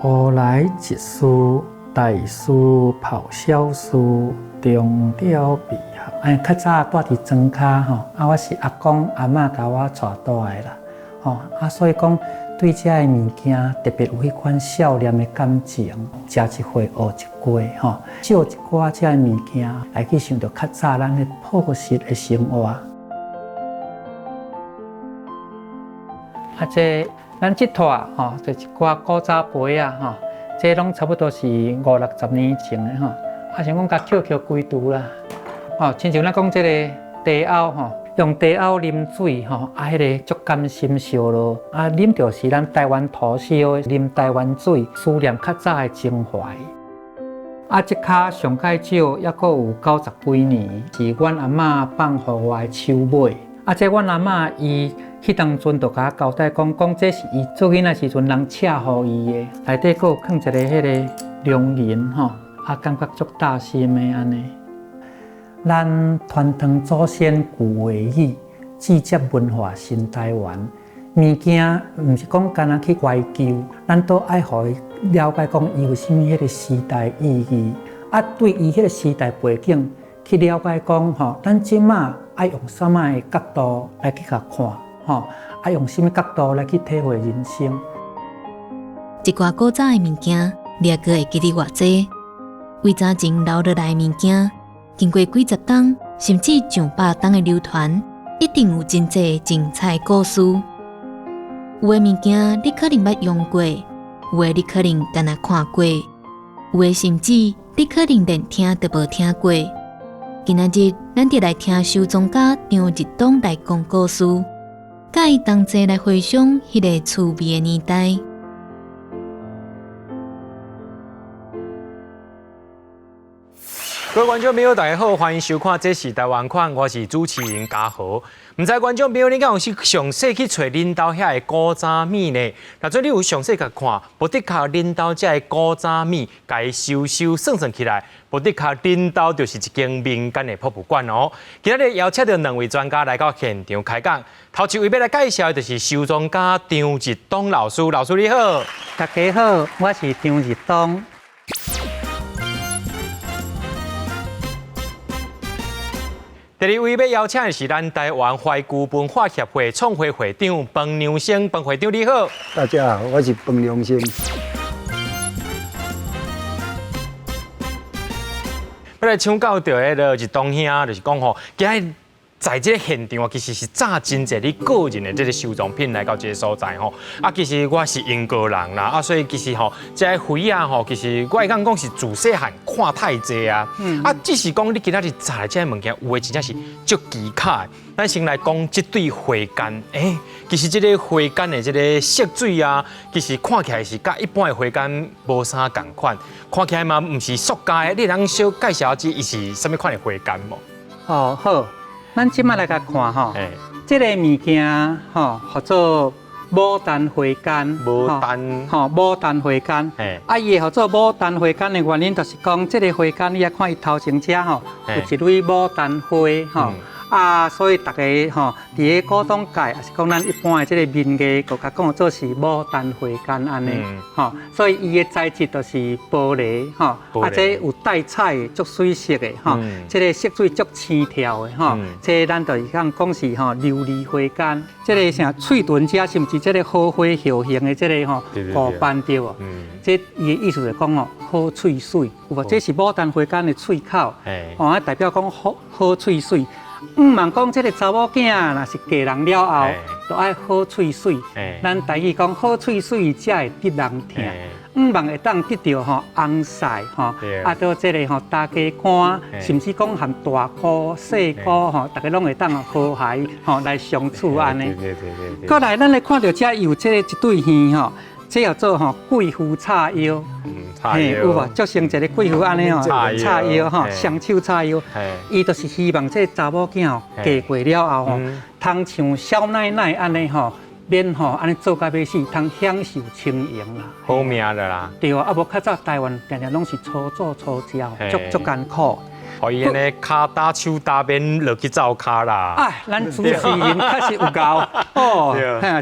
烏來一事，大事咆小事，中了閉合。哎，較早住佇莊跤吼，啊，我是阿公阿嬤共我帶大的啦，吼啊，所以講對這个物件特別有彼款少年的感情，食一回學一過吼，借一寡這个物件來去想著較早咱的樸實的生活。啊，這咱這套吼，就一寡古早杯仔吼，這攏差不多是五六十年前的吼。啊，想講共抾抾歸櫥啦，吼，親像咱講這個茶甌吼，用茶甌啉水吼，啊，彼个足甘心燒落，啊，啉著是咱台灣土燒的啉台灣水，思念較早的情懷。啊，這跤上蓋少猶閣有九十幾年，是阮阿嬤放予我的手尾。啊，這阮阿嬤伊彼當陣就共我交代講，講這是伊做囡仔時陣人車予伊的，內底閣有囥一個彼个龍銀吼，啊，感覺足擔心的按呢。咱傳承祖先舊話語，制作文化新台灣。物件毋是講干焦去懷舊，咱都愛予伊了解講伊有啥物彼个時代意義，啊，對伊彼个時代背景去了解講吼，咱這馬愛用啥物的角度來去共看，吼，愛用啥物角度來去體會人生。一寡古早的物件，你猶閣會記得偌濟？為早前留落來的物件，經過幾十冬，甚至上百冬的流傳，一定有真濟精彩故事。有的物件你可能捌用過，有的你可能干焦看過，有的甚至你可能連聽都無聽過。今仔日咱就來聽收藏家張日東來講故事，佮伊同齊來回想彼个趣味的年代。各位觀眾朋友，大家好，歡迎收看《這是台灣款》，我是主持人嘉豪。毋知觀眾朋友，你敢有去詳細去揣恁兜遐的古早物呢？若做你有詳細共看，無的確恁兜這个古早物，共伊收收算算起來，無的確恁兜就是一間民間的博物館哦。今仔日邀請著兩位專家來到現場開講，頭一位欲來介紹的就是收藏家張日東老師，老師你好。大家好，我是張日東。第二位欲邀請的是咱台灣懷舊文化協會創會會長彭良生，彭會長你好。大家好，我是彭良生。欲來請教著彼个日東兄，就是講吼，今日在這个現場啊，其實是早真濟你個人的這个收藏品來到這个所在吼。啊，其實我是英國人啦，啊，所以其實吼，這个花仔吼，其實我會當講是自細漢看太濟啊。啊，只是講你今仔日摘的這个物件，有的真正是足奇巧的。咱先來講這對花矸，欸，其實這個花矸的這个色水啊，其實看起來是佮一般的花矸無啥仝款，看起來嘛毋是塑膠的。你會當小介紹下，伊是啥物款的花矸無？哦，好。咱這擺來共看吼，這个物件吼，號做牡丹花矸，牡丹，吼，牡丹花矸。啊，伊會號做牡丹花矸的原因，就是講這个花矸，你來看伊頭前這吼，有一蕊牡丹花吼。啊，所以逐家吼，佇咧古董界，抑是講咱一般的這个民藝，閣共講做是牡丹花矸按呢，吼。所以伊的材質就是玻璃，吼，啊，這有帶彩的，足媠色的，吼，這个色水足青跳的，吼。這咱就是講講是吼琉璃花矸，這个啥喙唇遮是毋是這个荷花葉形的這个吼五瓣對無？這伊的意思就是講吼好喙水，有無？這是牡丹花矸的喙口，吼，啊代表講好好喙水。毋茫講這个查某囝若是嫁人了後，就愛好喙水。咱台語講好喙水才會得人疼。毋茫會當得著吼翁婿吼，啊到這个吼大家官，甚至講含大姑細姑吼，逐家攏會當和諧吼來相處按呢。閣來，咱來看著遮有這个一對耳吼。這叫做吼貴婦叉腰，嘿，有無？足像一个貴婦按呢吼，叉腰吼，雙手叉腰，伊就是希望這查某囝吼嫁過了後吼，通像少奶奶按呢吼，免吼按呢做到欲死，通享受清閒啦。好命的啦。對啊，啊無較早台灣定定攏是粗做粗食，足足艱苦。予伊按呢跤焦手焦免落去灶跤啦。哎，咱主持人確實有𠢕哦，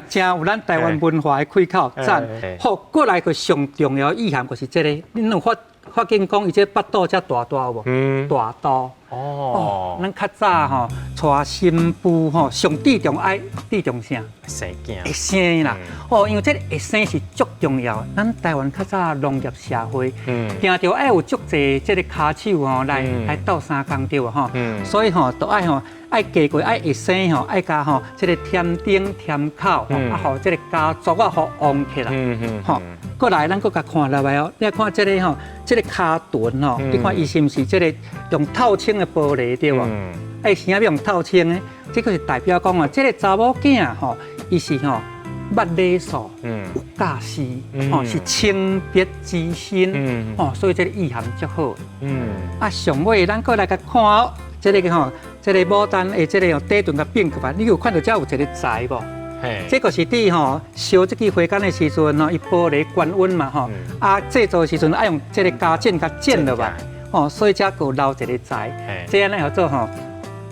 真有咱台灣文化的氣口，讚。好，過來個上重要意涵就是這個，恁有發現講伊這腹肚遮大大無？大肚。哦。咱較早吼，娶新婦吼，上注重愛注重啥？生囝。會生啦。哦，因為這個會生是足重要。咱台灣較早農業社會，定著愛有足濟這個跤手吼來鬥相共對無吼。所以吼，都愛吼愛嫁過愛會生吼，愛共吼這個添丁添口，啊，予這個家族啊，予旺起來。吼，過來咱閣共看落來哦，你看這個吼，這個跤脣吼，你看伊是毋是這個用透清的玻璃對無？愛啥欲用透清的？這個是代表講啊，這個查某囝吼，伊是吼捌禮數，有教示，吼是清白之身，吼，所以這個意涵足好。啊，上尾咱閣來共看哦，這個吼，這個牡丹的這個底頓共變過來，你有看到這有一個財無？這個是佇吼燒這支花矸的時陣吼，伊玻璃懸溫嘛吼，啊製作的時陣愛用這個膠剪共剪落來，吼，所以才閣留一個財。這按呢叫做吼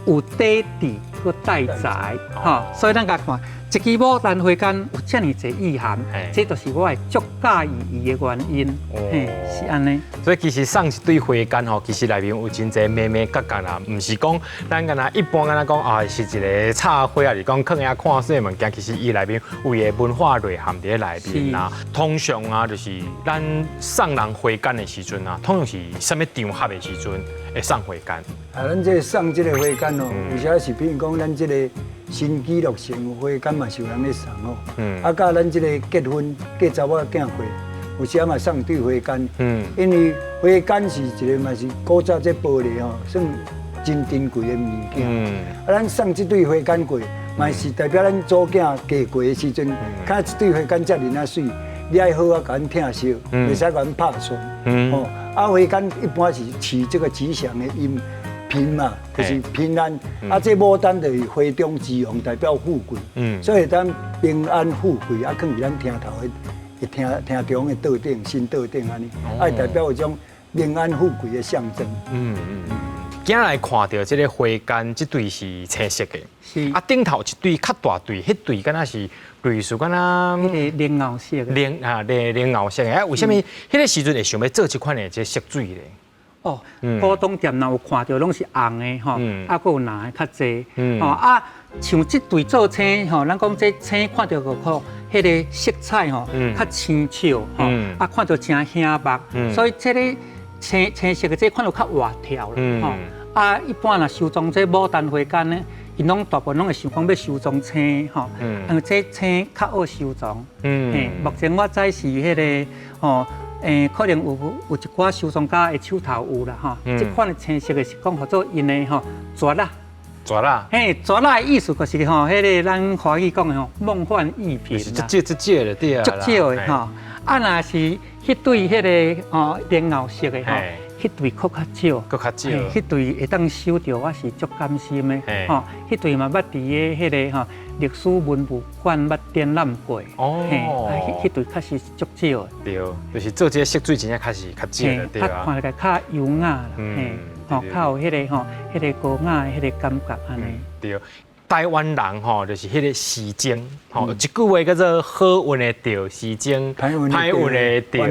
有底底閣帶財，吼，所以咱共看一支牡丹花矸有遮爾濟意涵，這就是我會足佮意伊的原因，嘿，是按呢。所以其實送一對花矸吼，其實內面有真濟眉眉角角啦，毋是講咱敢若一般敢若講啊，是一個插花，抑是講囥遐看媠的物件，其實伊內面有伊的文化內涵佇咧內面啦。通常啊，就是咱送人花矸的時陣啊，通常是啥物場合的時陣會送花矸？啊，咱這個送這個花矸哦，有時是比如講咱這個新居落成花矸嘛是有人咧送哦。啊，佮咱這個結婚嫁查某囝過，有時嘛送對花矸。因為花矸是一個嘛是古早這玻璃吼，算真珍貴的物件。啊，咱送這對花矸過，嘛是代表咱祖囝嫁過的時陣，看這對花矸遮爾仔媠，你愛好好共阮疼惜，袂使共阮拍損。吼，啊，花矸一般是取這個吉祥的音。平嘛，就是平安。啊，這牡丹就是花中之王，代表富貴。所以咱平安富貴啊，囥佇咱廳頭的廳廳中的桌頂、神桌頂按呢，啊，代表一種平安富貴的象徵。今來看著這個花矸，這對是青色的。是。啊，頂頭一對較大對，彼對敢若是類似敢若彼個蓮藕色的。蓮啊，蓮蓮藕色的。啊，為啥物彼個時陣會想欲做這款的這色水咧？哦，古董店若有看著攏是紅的吼，啊，閣有藍的較濟，吼啊，像這對做青吼，咱講這青看著個吼，彼個色彩吼，較清澈吼，啊，看著誠醒目，所以這個青青色的這看著較活跳啦，吼，啊，一般若收藏這牡丹花矸呢，𪜶攏大部分攏會想講欲收藏青吼，因為這青較好收藏，嘿，目前我知是彼個吼。可能有一寡收藏家的手頭有啦吼，這款的青色的是講號做𪜶的吼絕啦，絕啦，嘿，絕啦的意思就是吼，彼個咱華語講的吼，夢幻逸品啦，足少足少的對啊，足少的吼，啊，若是彼對彼個吼蓮藕色的吼，彼對閣較少，閣較少，彼對會當收著，我是足甘心的，吼，彼對嘛捌佇个彼個吼歷史文物館捌展覽過，哦，彼對確實足少的。對，就是做這個色水真正確實較少的，對啊。看起來較優雅啦，嘿，吼，較有彼個吼，彼個高雅的彼個感覺按呢。對，台灣人吼，就是彼個時鐘，吼，一句話叫做好運會著時鐘，歹運會著。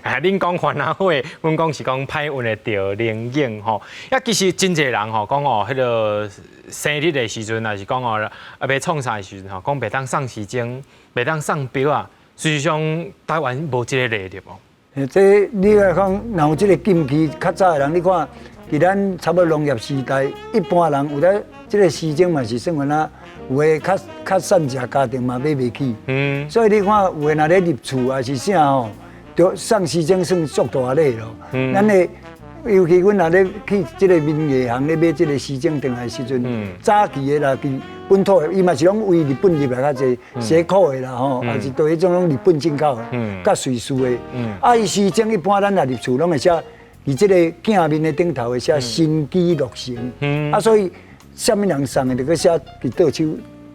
啊，恁講番仔火，阮講是講歹運會著靈應吼。啊，其實真濟人吼講哦，彼個生日的時陣，抑是講哦，啊，欲創啥的時陣吼，講袂當送時鐘，袂當送錶仔。事實上，台灣無這個禮對無？這你來講，若有這個禁忌，較早的人，你看，佇咱差不多農業時代，一般人有咧這個時鐘嘛是算按怎，有的較較散食家庭嘛買袂起。所以你看，有的若咧入厝抑是啥吼，著送時鐘算足大禮咯。咱的尤其阮若咧去這個民藝行咧買這個時鐘轉來的時陣，早期的啦，佇本土的，伊嘛是攏為日本入來較濟，西箍的啦吼，抑是對彼種攏日本進口的，較瑞士的。啊，伊時鐘一般咱若入厝攏會寫，佇這個鏡面的頂頭會寫新居落成。啊，所以啥物人送的，就閣寫佇倒手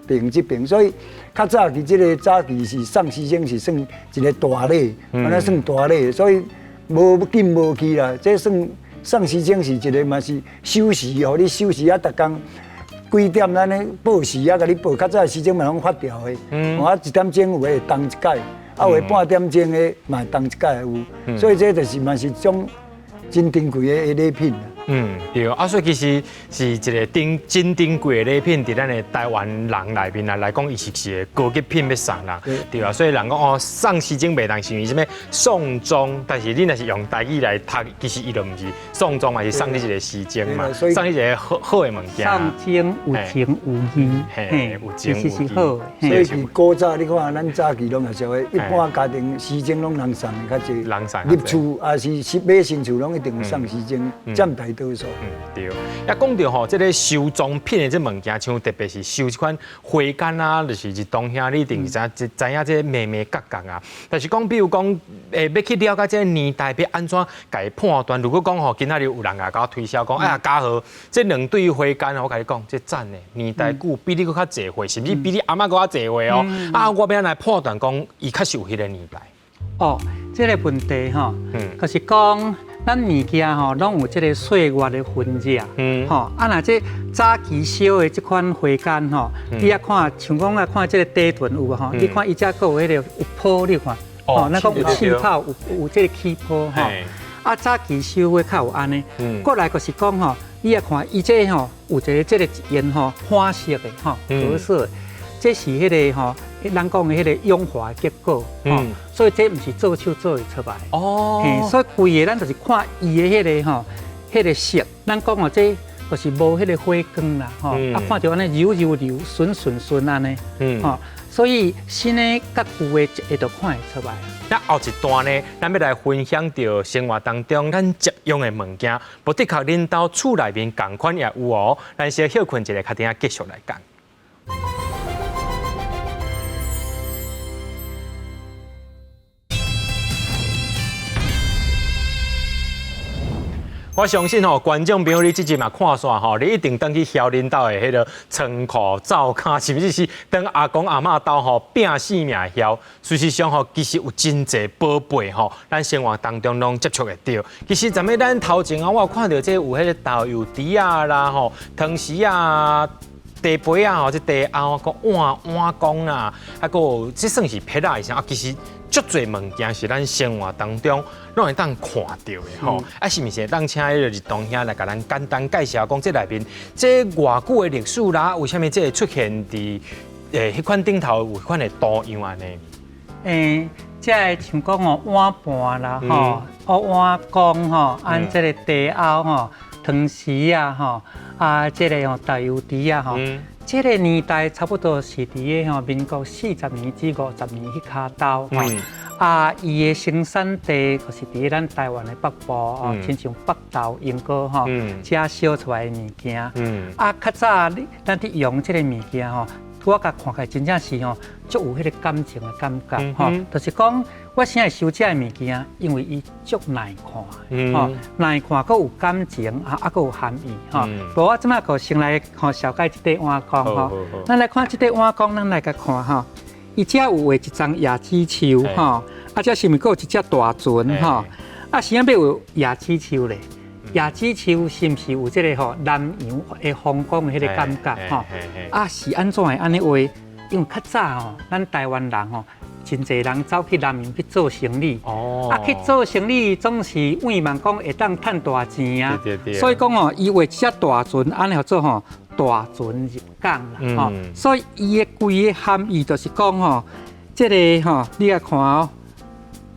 邊這邊。所以較早佇這個早期是送時鐘是算一個大禮，按呢算大禮，所以無禁無忌啦，這算。送时钟是一个嘛是守时，予你守时啊，逐工几點咱咧報時啊，共你報。較早時鐘嘛攏發條的，啊一點鐘有的會動一擺，啊有的半點鐘的嘛會動一擺有，所以這就是嘛是一種真珍貴的禮品。對，啊，所以其實是一個珍真珍貴的禮品，佇咱的台灣人內面啊來講，伊是一個高級品欲送人，對啊，所以人講哦，送時鐘袂當是啥物送鐘，但是你若是用台語來讀，其實伊就毋是送鐘，嘛是送你一個時鐘嘛，送你一個好好的物件。送鐘有情有義，嘿，有情有義。好。所以佇古早你看，咱早期攏也是會，一般家庭時鐘攏人送的較濟，人送入厝也是買新厝攏一定有送時鐘，佔大多數。對。啊，講著吼，這个收藏品的這物件，像特別是收這款花矸啊，就是日東兄，你一定是知知影這眉眉角角啊。但是講，比如講，欲去了解這个年代，欲按怎共伊判斷？如果講吼，今仔日有人來共我推銷講，哎呀，嘉禾，這兩對花矸，我共你講，這讚的年代久，比你閣較濟歲，甚至比你阿嬤閣較濟歲哦。啊，我欲按怎來判斷講，伊確實有彼个年代？哦，這个問題吼，就是講。咱物件吼，攏有這个歲月的痕跡啊，吼啊，若這早期燒的這款花矸吼，你啊看，像講啊看這个底盤有無吼？你看伊遮閣有彼个有泡，你看，吼，咱講有氣泡，有這个氣泡吼。啊，早期燒的較有按呢。過來就是講吼，你啊看伊這吼有一个這个煙吼，花色的吼，褐色，這是彼个吼。咱講的彼个氧化的結果，所以這毋是做手做會出來。哦，所以規个咱就是看伊的彼个吼，彼个色。咱講哦，這就是無彼个火光啦，吼，啊，看著按呢柔柔流、順順順按呢，吼，所以新的佮舊的一下就看會出來。那後一段呢，咱欲來分享著生活當中咱常用的物件，無的確恁兜厝內面仝款也有哦。咱先歇睏一下，較等下繼續來講。我相信吼，觀眾朋友你這集嘛看煞吼，你一定轉去囂恁兜的彼个倉庫、灶跤，甚至是轉阿公阿嬤兜吼拼死命囂。事實上吼，其實有真濟寶貝吼，咱生活當中攏接觸會著。其實踮咧咱頭前啊，我有看著這有彼个豆油匙仔啦吼，湯匙啊。茶杯啊，吼，這茶甌，閣碗碗公啊，啊，閣有這算是撇仔的啥啊？其實足濟物件是咱生活當中攏會當看著的吼。啊，是毋是會當請彼个日東兄來共咱簡單介紹，講這內面這偌久的歷史啦，為啥物這會出現佇彼款頂頭有彼款的圖樣按呢？這个像講哦，碗盤啦，吼，哦碗公吼，按這个茶甌吼。湯匙啊，吼，啊，這个吼豆油匙啊，吼，這个年代差不多是佇个吼民國40年至50年彼跤兜，吼，啊，伊的生產地就是佇咱台灣的北部，哦，親像北投、鶯歌吼，遮燒出來的物件，啊，較早你咱佇用這个物件吼，我共看起來真正是吼，足有彼个感情的感覺，吼，就是講。我啥會收這个物件？因為伊足耐看，吼，耐看，閣有感情，啊，啊，閣有含義，吼。無我這擺閣先來吼紹介這塊碗公，吼。咱來看這塊碗公，咱來共看吼。伊遮有畫一叢椰子樹，吼，啊，這是毋是閣有一隻大船，吼？啊，是按欲有椰子樹咧？椰子樹是毋是有這个吼南洋的風光的彼个感覺？吼？啊，是按怎會按呢畫？因為較早吼，咱台灣人吼。真濟人走去南洋去做生意，啊去做生意總是盼望講會當趁大錢啊，所以講哦，伊畫一隻大船，按呢號做吼大船入港啦，吼，所以伊的規个含義就是講吼，這个吼，你來看哦。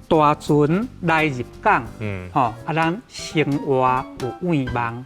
大船來入港，吼啊，咱生活有盼望，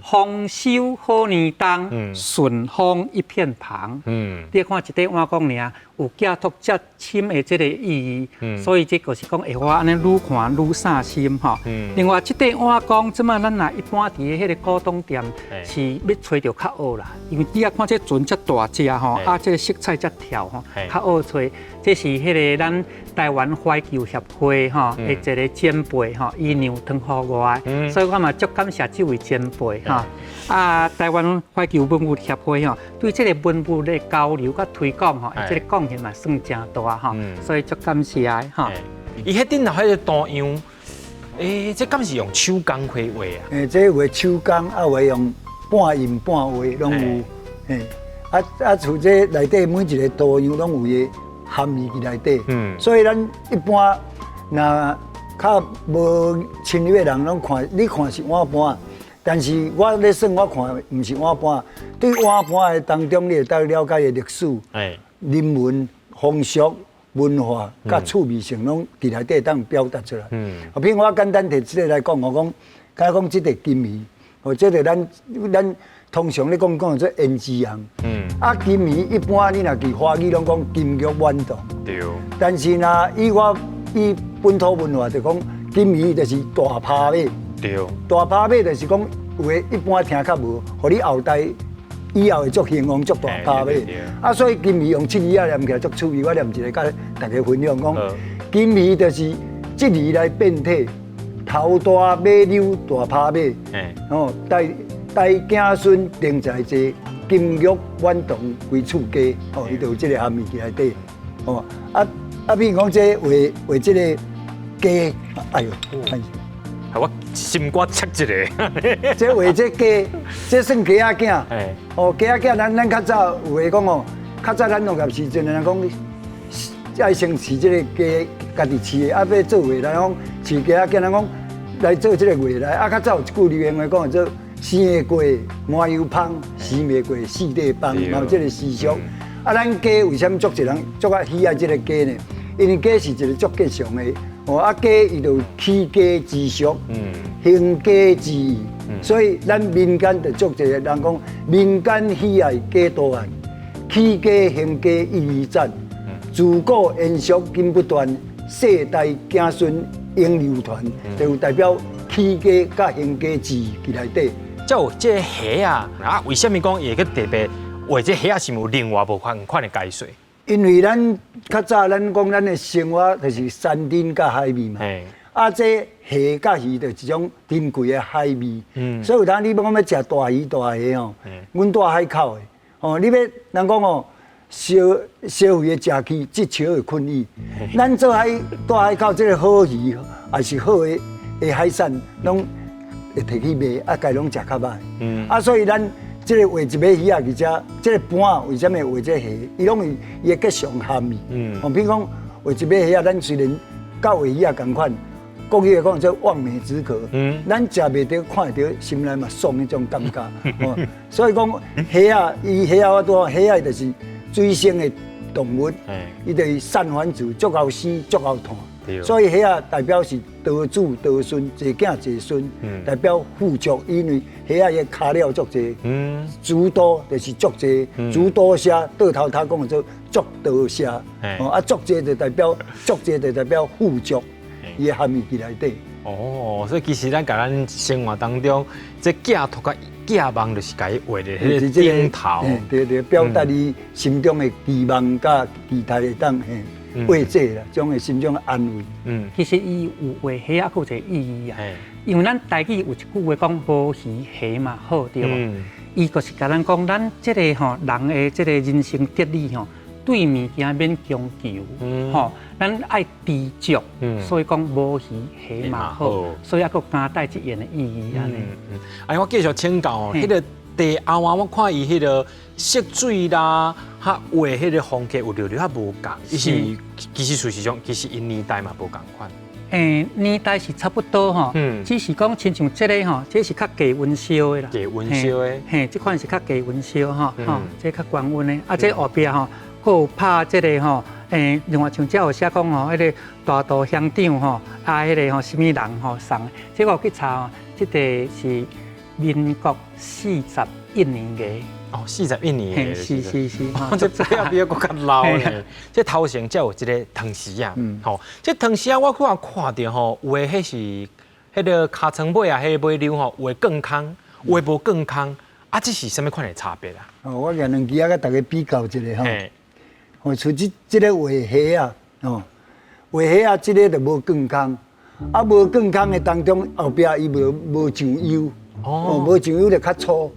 豐收好年冬，順風一片帆。你看一塊碗公爾，有寄託遮深的這个意義，所以這就是講會予我按呢愈看愈散心吼。另外，這塊碗公這擺咱若一般佇彼个古董店是欲揣著較惡啦，因為你啊看這船遮大隻吼，啊這个色彩遮跳吼，較惡揣。這是彼个咱台灣懷舊協會吼的一个前輩吼，伊娘託予我的，所以我嘛足感謝這位前輩吼。啊，台灣懷舊文物協會吼，對這个文物的交流佮推廣吼，這个貢獻嘛算誠大吼，所以足感謝的吼。伊彼頂頭彼个圖樣，欸，這敢是用手工去畫啊？欸，這畫手工，啊，畫用半印半畫攏有。嘿，啊啊，像這內底每一個圖樣攏有伊含義佇內底。所以咱一般若較無深入的人攏看，你看是碗盤，但是我咧算我看毋是碗盤。對碗盤的當中，你會當了解的歷史、人文、風俗、文化、佮趣味性，攏佇內底會當表達出來。啊，比如我簡單提這個來講，我講，敢講這個金魚，哦，這個咱通常咧講講做胭脂紅。啊，金魚一般你若佇華語攏講金玉滿堂。但是若以我以本土文化就講，金魚就是大拍馬。大拍馬就是講有的一般聽較無，予你後代以後會足興旺足大拍馬。啊，所以金魚用七字仔念起來足趣味，我念一個佮大家分享講，金魚就是這字來變體，頭大尾溜大拍馬。哦，代代子孫定在坐，金玉滿堂歸厝家。哦，伊就有這個含義佇內底。哦，啊啊，比如講這畫畫這個雞，哎喲，係我心肝切一個。這畫這雞，這算雞仔囝。哦，雞仔囝，咱較早有的講哦，較早咱農業時陣，人講愛先飼這個雞，家己飼的，啊，欲做畫來講飼雞仔囝，人講來做這個畫來。啊，較早有一句流行話講做生會過麻油芳，死袂過四塊枋，嘛有這個習俗。啊，咱雞為啥物足濟人足愛喜愛這個雞呢？因為雞是一個足吉祥的。哦，啊雞伊就有起家之俗，興家之意，所以咱民間就足濟人講，民間喜愛雞圖案，起家興家意義讚，自古延續緊不斷，世代子孫永流傳，就有代表起家佮興家之意佇內底。這有這個蝦啊，啊，為啥物講伊會閣特別畫這蝦仔是有另外無仝款的解說？因為咱較早咱講咱的生活就是山珍佮海味嘛，啊，這蝦佮魚就是一種珍貴的海味，所以有當你欲講欲食大魚大蝦吼，阮住海口的，吼，你欲人講哦，消消費的食氣，積笑的困意。咱做海住海口這個好魚，抑是好的的海產，攏會提去賣，啊，家攏食較歹，啊，所以咱這個畫一尾魚仔佇遮，這個盤為啥物畫這蝦？伊攏有伊的吉祥含義。哦，比如講畫一尾蝦仔，咱雖然佮畫魚仔仝款，國語來講做望梅止渴。咱食袂著，看會著，心內嘛爽彼種感覺。哦，所以講蝦仔，伊蝦仔我拄講蝦仔就是水生的動物，伊就是散繁殖，足𠢕生，足𠢕湠。所以蝦仔代表是多子多孫，濟囝濟孫，代表富足。因為蝦仔的跤料足濟，諸多就是足濟，諸多謝倒頭頭講做足多謝。哦，啊足濟就代表足濟就代表富足，伊的含義佇內底。哦，所以其實咱共咱生活當中，這寄託佮寄望就是共伊畫佇彼個頂頭。對對，表達你心中的期望佮期待會當嘿。慰藉啦，將的心中的安慰。其實伊有畫蝦仔，閣有一個意義啊。因為咱台語有一句話講無魚蝦嘛好，對無？伊就是共咱講，咱這個吼人的這個人生哲理吼，對物件免強求，吼，咱愛知足。所以講無魚蝦嘛好，所以猶閣加帶這樣的意義按呢。哎，我繼續請教哦，彼個地後啊，我看伊彼個色水啦，佮畫彼個風格有略略較無仝，伊是其實事實上其實𪜶年代嘛無仝款。欸，年代是差不多吼，只是講親像這個吼，這是較低溫燒的啦。低溫燒的。嘿，這款是較低溫燒吼，吼，這較高溫的。啊，這後壁吼，閣有拍這個吼，欸，另外像這有寫講吼，彼個大肚鄉長吼，啊，彼個吼，啥物人吼送的，這個我去查吼，這個是民國41年的。哦，41年的。是是是，這比比閣較老呢。這頭前才有這個湯匙啊，吼，這湯匙仔我看看著吼，有的彼是彼個尻川尾啊，彼個尾溜吼，有的鋼空，有的無鋼空，啊，這是啥物款的差別啊？哦，我舉兩支仔共大家比較一下吼。哦，像這這个畫蝦仔，哦，畫蝦仔這个就無鋼空，啊，無鋼空的當中後壁伊無無上釉，哦，無上釉就較粗。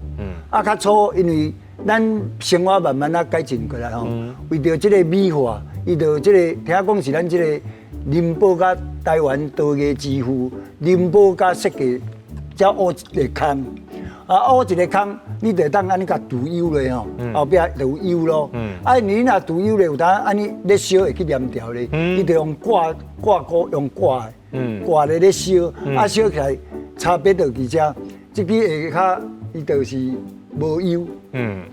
啊，較粗，因為咱生活慢慢仔改進過來吼，為著這个美化，伊就這个聽講是咱這個林寶佮台灣陶藝之父林寶佮設計，才挖一个空。啊，挖一个空，你就當按呢共鍍釉咧吼，後壁就有釉咯。啊，你若鍍釉咧，有當按呢咧燒會去黏著咧，你就用掛掛鈎用掛的，掛咧咧燒，啊燒起來差別就佇遮，這支下跤伊就是無釉，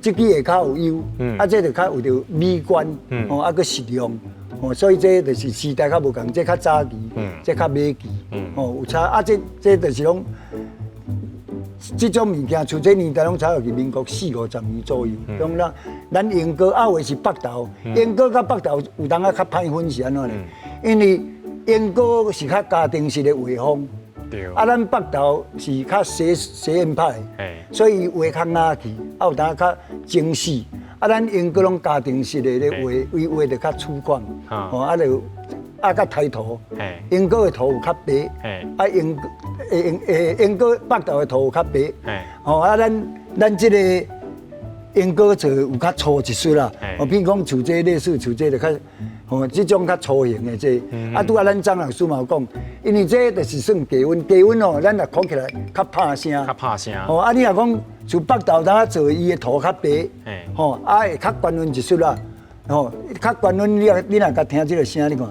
這支下跤有釉，啊這就較有著美觀，哦啊閣實用，哦所以這就是時代較無仝，這較早期，這較尾期，哦有差，啊這這就是講。這種物件，像這年代攏差落去民國四五十年左右。講咱咱鶯歌啊，有的是北投，鶯歌佮北投有當仔較歹分是按怎咧？因為鶯歌是較家庭式的畫風，啊，咱北投是較實實驗派，所以畫較雅氣，啊有當較精細。啊，咱鶯歌攏家庭式的咧畫，伊畫得較粗獷，哦，啊就啊較抬頭，鶯歌的圖有較白，啊鶯鶯鶯鶯歌北投的圖有較白，哦啊咱咱這個鶯歌做有較粗一絲啦，哦，比如講像這類似像這就較，哦，這種較粗型的這，啊拄仔咱張老師嘛有講，因為這就是算低溫，低溫哦，咱若講起來較拍聲，較拍聲，哦啊你若講像北投當做伊的圖較白，吼啊會較均勻一絲啦，吼較均勻，你若你若共聽這個聲，你看。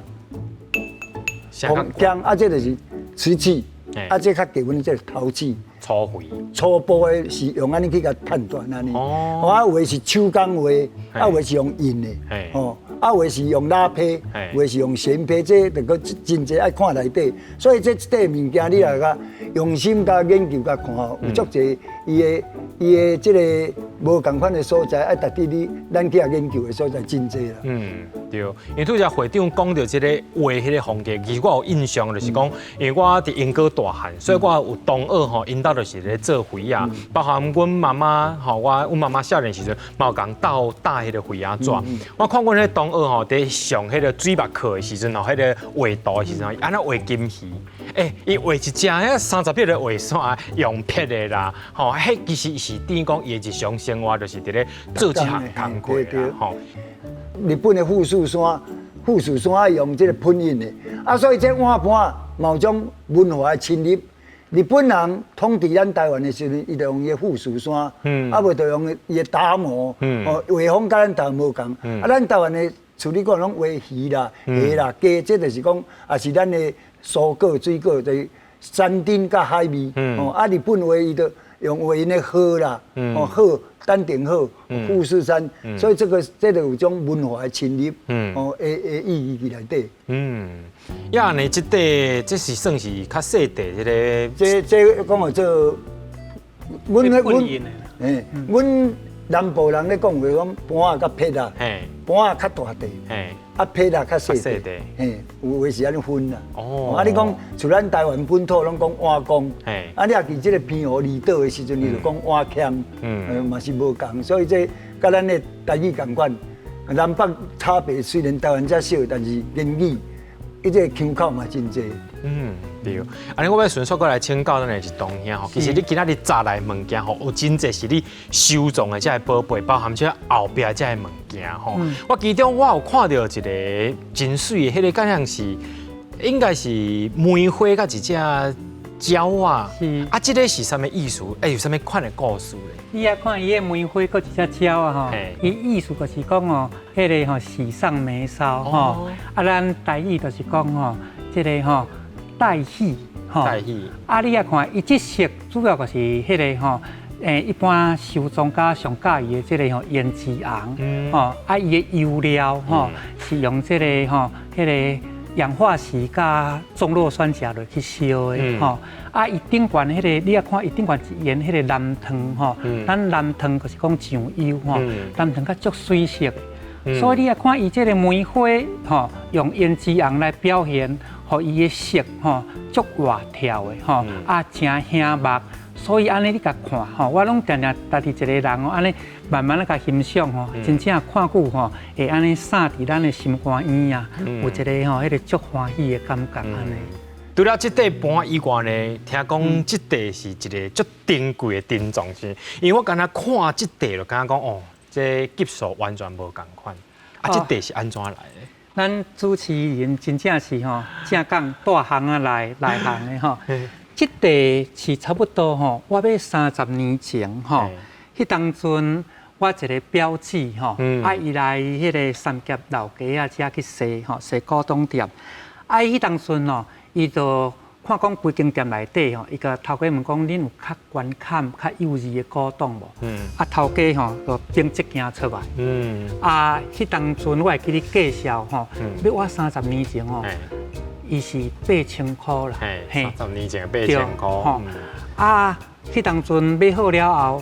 紅姜啊，這就是瓷器，啊，這較低溫，這是陶器。粗肥。初步的是用按呢去共判斷按呢。哦。啊，有的是手工畫，啊，有的是用印的。哦。啊，有的是用拉坯，有的是用旋坯，這就閣真濟愛看內底。所以這一塊物件，你若共用心共研究共看吼，有足濟伊的伊的這个無仝款的所在，愛值得你咱去研究的所在真濟啦。嗯，對，因為拄才會長講著這个畫彼个風格，其實我有印象，就是講，因為我佇鶯歌大漢，所以我有同學吼，𪜶兜就是咧做花仔，包含阮媽媽吼，我阮媽媽少年時陣嘛有共鬥搭彼个花仔紙。我看阮彼同學吼，佇上彼个水墨課的時陣吼，彼个畫圖的時陣，按怎畫金魚？欸，伊畫一隻彼30撇的畫線，用撇的啦，吼，彼其實是等於講伊的日常生活，就是佇咧做這項工課啦，吼。日本的富士山，富士山愛用這個噴印的，啊，所以這碗盤嘛有種文化的侵入。日本人統治咱台灣的時陣，伊就用伊的富士山，啊無就用伊的達摩，哦，畫風佮咱台灣無仝，啊，咱台灣的像你講攏畫魚啦、蝦啦、雞，這就是講，也是咱的蔬果、水果，就是山珍佮海味，哦，啊，日本畫伊就用畫𪜶的鶴啦，哦，鶴，丹頂鶴、富士山，所以這个這个有種文化的侵入，哦，的的意義佇內底。嗯，呀，你這塊這是算是較細塊這个，這這講號做，阮阮，欸，阮南部人咧講話講盤仔佮撇仔，盤仔較大塊，啊撇仔較細塊，嘿，有話是按呢分啦。哦，啊你講像咱台灣本土攏講碗公，啊你若佇這个澎湖離島的時陣，伊就講碗腔，嗯，嘛是無仝，所以這佮咱的台語仝款，南北差別雖然台灣遮少，但是言語，伊這个腔口嘛真濟。嗯，對。按呢我欲順續閣來請教咱的一同兄吼，其實你今仔日紮來的物件吼，有真濟是你收藏的這个寶貝，包含這後壁這个物件吼。我其中我有看著一个真媠的，彼个敢像是應該是梅花佮一隻鳥仔。是。啊，這个是啥物意思？欸，有啥物款的故事咧？你啊看伊的梅花閣一隻鳥仔吼，伊意思就是講哦，彼个吼喜上眉梢吼。啊，咱台語就是講吼，這个吼。帶喜吼，帶喜。啊，你啊看，伊這色主要就是彼个吼，欸，一般收藏家上佮意的這个吼胭脂紅，吼，啊，伊的釉料吼是用這个吼，彼个氧化錫佮棕酪酸鉀落去燒的吼。啊，伊頂懸彼个，你啊看伊頂懸是用彼個藍糖吼，咱藍糖就是講醬油吼，藍糖較足媠色的，所以你啊看伊這个梅花吼，用胭脂紅來表現。予伊的色吼足活跳的吼，啊誠顯目，所以按呢你共看吼，我攏定定家己一個人哦，按呢慢慢仔共欣賞吼，真正看久吼會按呢散佇咱的心肝圓啊，有一个吼彼个足歡喜的感覺按呢。除了這塊盤以外呢，聽講這塊是一个足珍貴的珍藏是，因為我敢若看這塊就感覺講哦，這級數完全無仝款。啊，這塊是按怎來的？咱主持人真正是吼正港大行啊來內行的吼。這塊是差不多吼，我欲30年前吼，彼當陣我一个表姊吼，啊伊來彼个三峽老街仔遮去踅吼，踅古董店，啊伊彼當陣吼，伊就看講規間店內底吼，伊共頭家問講，恁有較懸坎、較幼稚的古董無？啊頭家吼就拎這件出來。啊，彼當陣我會記得介紹吼，欲我三十年前吼，伊是8000箍啦。嘿，三十年前八千箍。啊，彼當陣買好了後，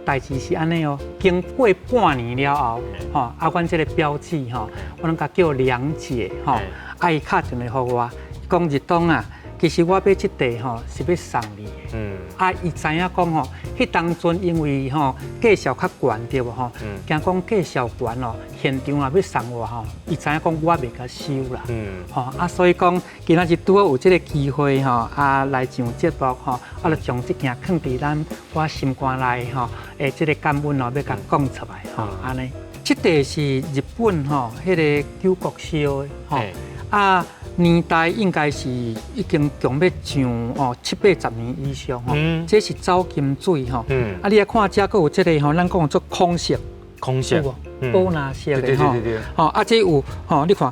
代誌是按呢哦，經過半年了後，吼，啊，阮這個表姊吼，我攏共叫梁姐吼，啊，伊敲電話予我，講日東啊，其實我買這塊吼是欲送你的。啊，伊知影講吼，彼當陣因為吼價數較懸對無吼，驚講價數懸哦，現場若欲送我吼，伊知影講我袂共收啦。吼啊，所以講今仔日拄好有這個機會吼，啊來上節目吼，啊就將這件囥佇咱我心肝內吼，的這個感恩哦，欲共講出來吼，按呢。這塊是日本吼，彼个九國燒的吼，啊。年代應該是已經強欲上哦七八十年以上吼，這是走金水吼。啊，你來看這閣有這个吼，咱講做孔色，孔色，寶藍色的吼。吼啊，這有吼，你看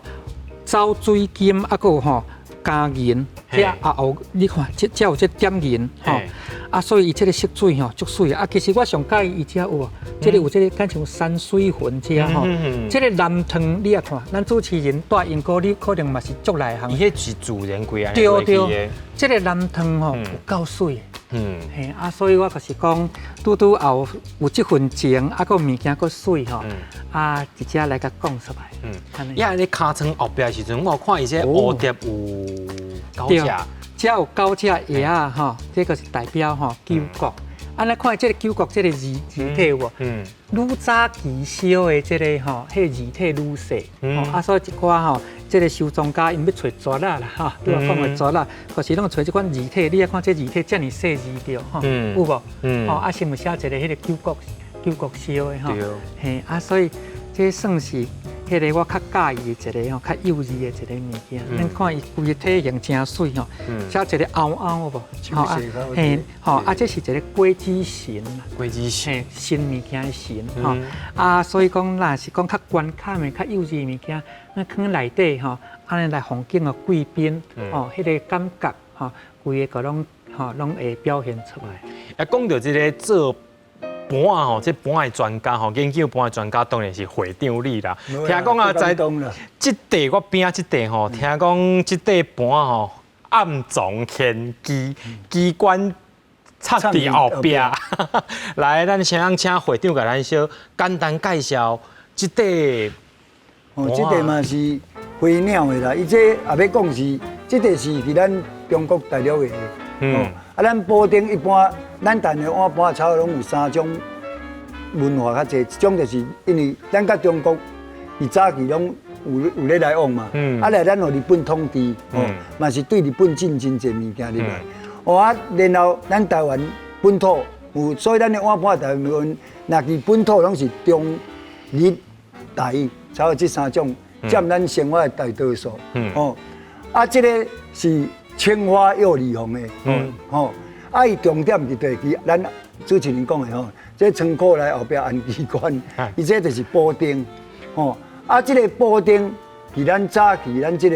走水金啊，閣有吼加銀，這啊有你看這這有這點銀吼。啊，所以伊這个色水吼足媠啊。其實我上佮意伊這有無？這个有這个敢像山水魂這吼，這个藍糖你也看，咱主持人蹛英國，你可能嘛是足內行。伊彼是自然開啊。對對，這个藍糖吼有夠媠的。嘿啊，所以我就是講，拄拄後有這份情，啊，閣物件閣媠吼，啊，直接來共講出來。呀，你尻川後壁時陣，我看伊這蝴蝶有九隻。這有九隻葉仔吼，這個是代表吼九國。啊，咱看這个九國這个字字體有無？愈早期燒的這个吼，彼个字體愈細。啊，所以一寡吼，這个收藏家𪜶欲揣絕仔啦，吼，拄仔講的絕仔，就是攏揣這款字體。你愛看這字體遮爾細緻著吼，有無？吼，啊，是毋寫一个彼个九國九國燒的吼？嘿，啊，所以這算是彼个我較佮意的一个吼，較幼稚的一个物件。咱看伊規个體型誠媠吼，寫一個凹凹有無？吼啊，嘿，吼啊，這是一个果子神啦，果子神，神物件的神吼。啊，所以講若是講較懸坎的、較幼稚的物件，咱囥內底吼，按呢來風景的貴賓吼，彼个感覺吼，規个攏吼攏會表現出來。啊，講著這个做盤吼，這盤的專家吼，研究盤的專家當然是會長你啦。聽講啊，在這塊我邊仔這塊吼，聽講這塊盤吼暗藏玄機，機關插佇後壁。來，咱先請會長共咱小簡單介紹這塊。哦，這塊嘛是飛鳥的啦，伊這也欲講是，這塊是佇咱中國大陸的。啊，咱寶鼎一般，咱台灣的碗盤差不多攏有三種文化較濟，一種就是因為咱佮中國佇早期攏有咧來往嘛，啊來咱予日本統治，哦，嘛是對日本進真濟物件入來，哦啊，然後咱台灣本土有，所以咱的碗盤大部分若佇本土攏是中日台，差不多這三種佔咱生活的大多數，哦，啊，這个是青花釉裡紅的，吼，啊，伊重點佇佗去，咱主持人講的吼，這倉庫內後壁安機關，伊這就是補丁，吼，啊，這个補丁，佇咱早期咱這個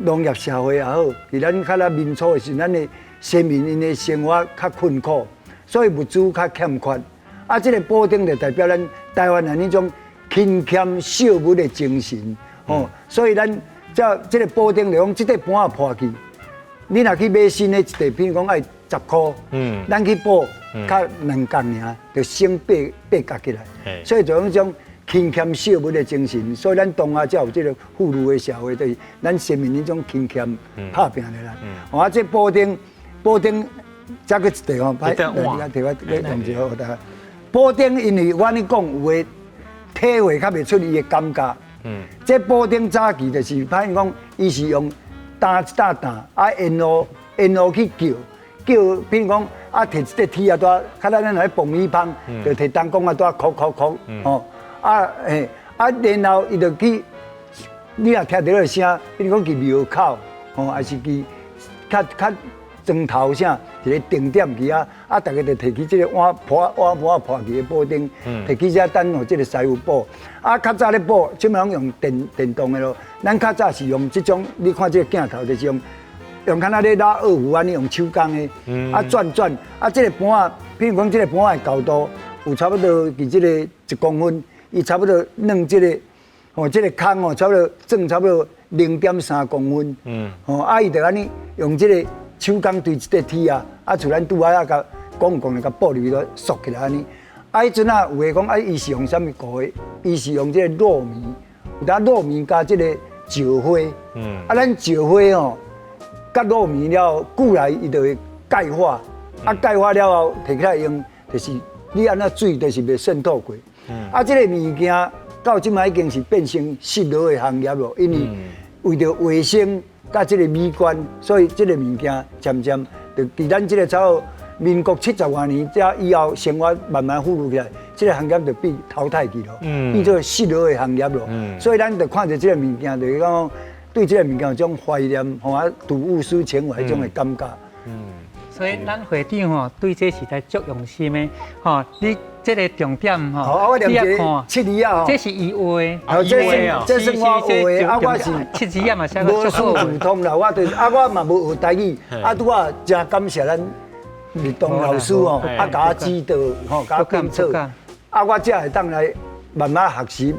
農業社會也好，佇咱較早民初的時，咱的先民𪜶的生活較困苦，所以物資較欠缺，啊，這个補丁就代表咱台灣人彼種勤儉惜物的精神，吼，所以咱這這个補丁就講這塊盤仔破去。你若去買新的一塊，比如講愛十箍，咱去補，較兩角爾，就省八八角起來。所以就講這種勤儉惜物的精神，所以咱東亞才有這个富裕的社會，就是咱先民彼種勤儉拍拚的啦。啊，這補丁補丁，再閣一塊吼，來，來，提我來用一下，予大家。補丁因為我按呢講有的體會較袂出伊的感覺。這補丁早期就是，歹講，伊是用。擔一擔擔，啊，沿路沿路去叫叫，比如講啊，提一塊鐵仔帶，較早咱來爆米香，就提銅管仔帶，叩叩叩，吼，啊嘿，啊，然後伊就去你若聽著彼个聲，比如講佇廟口，吼，還是佇較較磚頭啥，一个定點去啊，啊，逐家就提起這个碗破碗盤破去的布丁，提起這等予這个師傅補。啊，較早咧補，這擺攏用電電動的咯。咱較早是用這種，你看這个鏡頭就是用用敢若咧拉二胡按呢，用手工的，啊轉轉，啊這个盤仔，比如講這个盤仔的厚度有差不多佇這個一公分，伊差不多軟這个，吼，這个空哦，差不多轉差不多0.3公分，吼，啊伊就按呢用這个手工對這个鐵啊，啊像咱拄仔啊共講講的，共布入去都縮起來按呢。啊，彼陣啊有的講啊，伊是用啥物糊的？伊是用這个糯米，有當糯米加這个石花，啊，咱石花吼，佮糯米了久來伊就會鈣化，啊，鈣化了後提起來用，就是你按怎水就是袂滲透過。啊，這个物件到這擺已經是變成失落的行業咯，因為為著衛生佮這个美觀，所以這个物件漸漸就佇咱這个差不多民國70外年這以後，生活慢慢富裕起來，這个行業就變淘汰去咯，變做失落的行業咯。所以咱就看著這个物件，就是講對這个物件有種懷念，吼啊，睹物思情懷彼種的感覺。所以咱會長吼對這實在足用心的，吼，你這个重點吼，你也看，七字仔吼，這是伊畫的，這是我畫的，啊，我是七字仔嘛，寫無師自通啦，我就是啊，我嘛無學台語，啊，拄仔真感謝咱立東老師吼，啊，共我指導，吼，共我檢測，啊，我才會當來慢慢學習。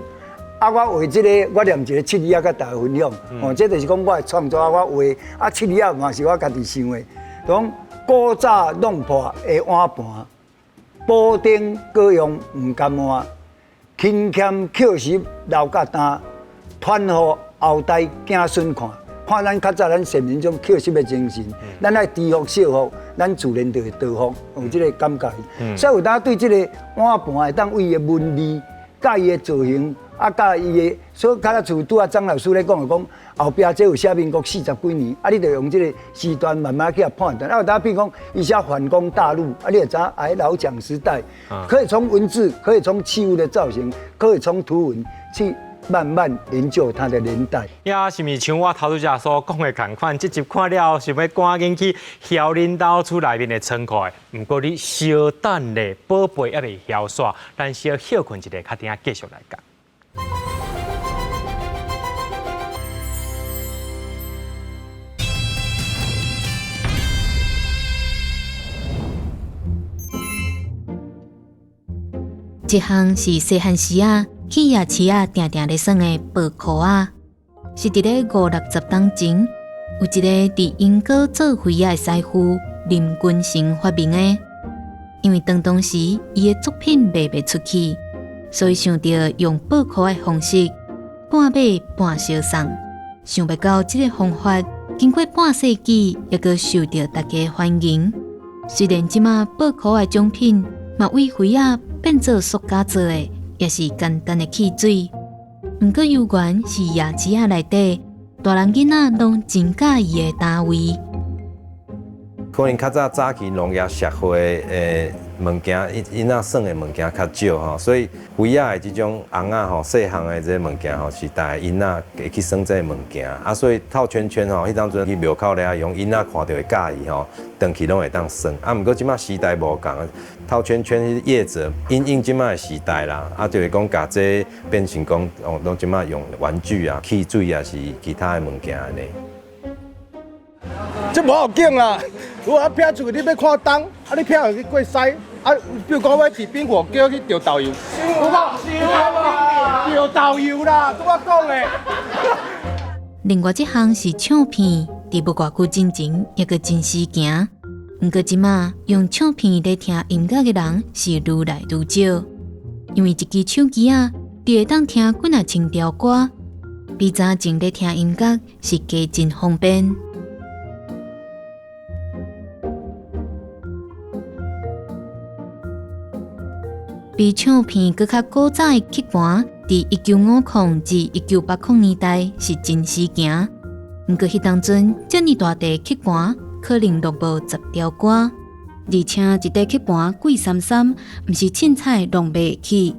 啊，我畫這个，我念一个七字仔，佮大家分享，吼，這就是講我的創作啊，我畫啊，七字仔嘛是我家己想的，講古早弄破的碗盤，補丁閣用毋甘換，勤儉抾拾留甲今，傳予後代子孫看。看咱較早咱先民這種抾拾的精神，咱愛知福惜福，咱自然就會得福，有這个感覺。所以有當對這个碗盤會當為伊的紋理、佮伊的造型，啊，佮伊的，所以較早像拄仔張老師咧講的講，後壁這有寫民國40幾年，啊，你就用這个時段慢慢去判斷。啊，有當比如講，伊寫反攻大陸，啊，你就知影哎，老蔣時代，可以從文字，可以從器物的造型，可以從圖文去慢慢研究它的年代。呀，是毋是像我頭拄才所講的仝款？這集看了，想欲趕緊去囂恁兜厝內面的倉庫的。毋過你稍等咧，寶貝猶未囂煞，咱小歇睏一下，較等下繼續來講。這項是細漢時仔去夜市仔定定咧耍的寶箍仔，是佇咧五六十冬前，有一个佇英國做飛仔的師傅林君成發明的。因為當當時伊的作品賣袂出去，所以想著用寶箍的方式半賣半相送。想袂到這个方法經過半世紀，猶閣受著大家歡迎。雖然這馬寶箍的獎品嘛為飛仔變做塑膠做的，也是簡單的汽水。毋過猶原是夜市仔內底，大人囡仔攏真佮意的單位。可能較早早期農業社會的物件，𪜶仔耍的物件較少吼，所以飛仔的這種尪仔吼，細項的這个物件吼，是逐个囡仔會去耍這个物件。啊，所以套圈圈吼，彼當陣去廟口咧用囡仔看著會佮意吼，轉去攏會當耍。啊，毋過這擺時代無仝，套圈圈業者因應這擺的時代啦，啊，就是講共這變成講哦，攏這擺用玩具啊、汽水啊，是其他的物件按呢。這無要緊啦，如果撇出去，你欲看東，啊你撇去過西，啊，比如講我佇冰火叫去釣豆油，有無？釣豆油啦，拄我講的。另外這項是唱片，佇無偌久進前猶閣真時行，毋過這馬用唱片來聽音樂的人是愈來愈少，因為一支手機仔就會當聽幾若千條歌，比早前咧聽音樂是加真方便。比唱片閣較古早的曲盤，佇1950至1980年代是真時行。毋過彼當陣，遮爾大塊曲盤可能錄無10條歌，而且一塊曲盤貴參參，毋是凊彩攏買會起。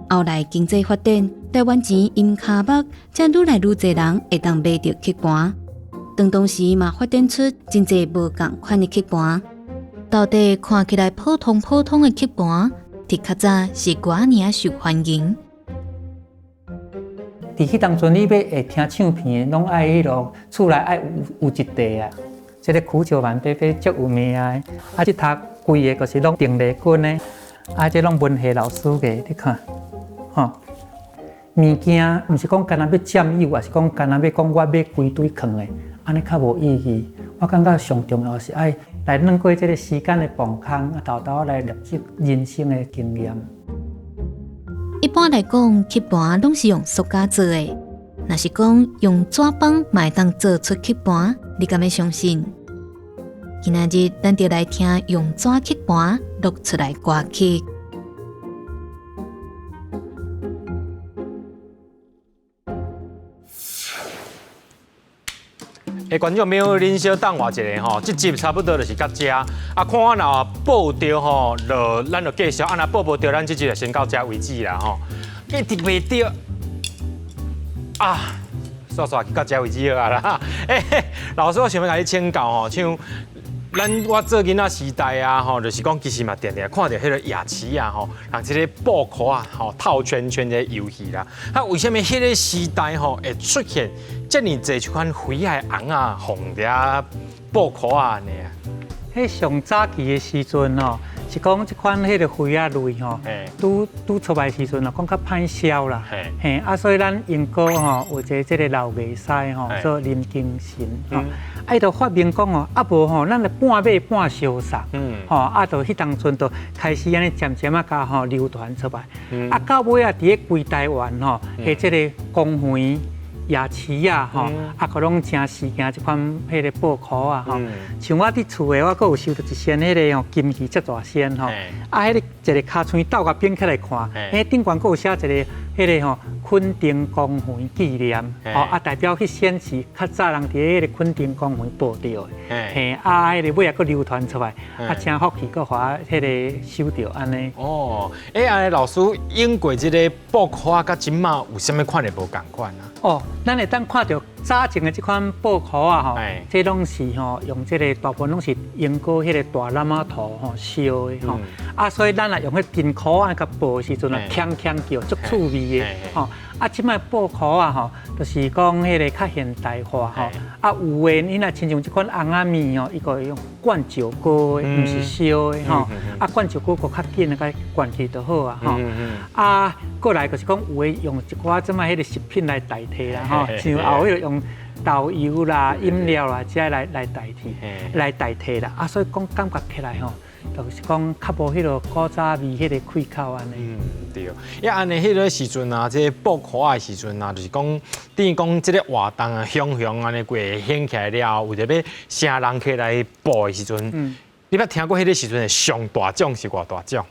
後來經濟發展，台灣錢淹跤目，才愈來愈濟人會當買著曲盤。當當時嘛發展出真濟無仝款的曲盤。到底看起來普通普通的曲盤，佇較早是偌爾仔受歡迎。佇彼當陣，你欲會聽唱片的，攏愛彼落厝內愛有一塊啊。這个苦酒萬伯伯足有名的，啊，這頭規个就是攏鄧麗君的，啊，這攏文學老師的，你看，吼，物件毋是講干焦欲佔有，抑是講干焦欲講我買規堆囥的，按呢較無意義。我感覺上重要是愛來轉過這个時間的磅空，啊，沓沓來累積人生的經驗。一般來講，曲盤攏是用塑膠做的。若是講用紙枋嘛會當做出曲盤，你敢欲相信？今仔日咱就來聽用紙曲盤錄出來歌曲。欸，觀眾朋友，恁小等我一下吼，這集差不多就是到這。啊，看我若報著吼，就咱就繼續；啊，若報無著，咱這集就先到這為止啦吼。一直袂著啊，煞煞去到這為止好啊啦。欸，老師，我想欲共你請教吼，像咱我做囡仔時代啊，吼，就是講其實嘛，定定看著彼个夜市啊，吼，人這个布箍仔吼套圈圈的遊戲啦。啊，為啥物彼个時代吼會出現這爾濟這款肥仔的尪仔放佇遐布箍仔按呢啊？彼上早期的時陣吼，是講這款彼个肥仔類吼，拄拄出來時陣哦，講較歹銷啦。嘿，啊，所以咱鶯歌吼有一个這个老藝師吼，做林金神吼，啊，伊就發明講哦，啊無吼，咱來半買半相送，吼，啊，就彼當陣就開始按呢漸漸仔共吼流傳出來，啊，到尾仔佇咧規台灣吼，的這个公園。夜市啊，吼，啊，閣攏誠時興這款彼个布箍仔吼。像我佇厝的，我閣有收著一仙彼个吼金魚遮大仙吼。啊，彼个一个尻川斗共反起來看，彼頂懸閣有寫一个彼个吼墾丁公園紀念，吼啊，代表彼仙是較早人佇彼个墾丁公園報著的。嘿，啊，彼个尾仔閣流傳出來，啊，誠福氣閣予我彼个收著按呢。哦，欸，按呢老師用過這个布箍仔，佮這馬有啥物款的無仝款啊？哦，咱會當看著早前的這款布箍仔吼，這攏是吼用這个大部分攏是鶯歌彼个大湳仔土吼燒的吼，啊，所以咱若用彼金箍仔共報的時陣啊，鏘鏘叫，足趣味的吼。啊，這擺布箍仔吼，就是講彼个較現代化吼。啊，有的你若親像這款尪仔面吼，伊閣用灌石膏的，毋是燒的吼。啊，灌石膏閣較緊，共灌起就好啊吼。啊，過來就是講有的用一寡這擺彼個食品來代替啦吼，像後彼個用豆油啦、飲料啦，這來代替，來代替啦。啊，所以講感覺起來吼，就是講較無彼个古早味，彼个氣口按呢。嗯，對。啊，按呢彼个時陣啊，這个布箍仔的時陣啊，就是講等於講這个活動啊，雄雄按呢規个興起來了後，為著欲請人客來報的時陣，你捌聽過彼个時陣的上大獎是偌大獎？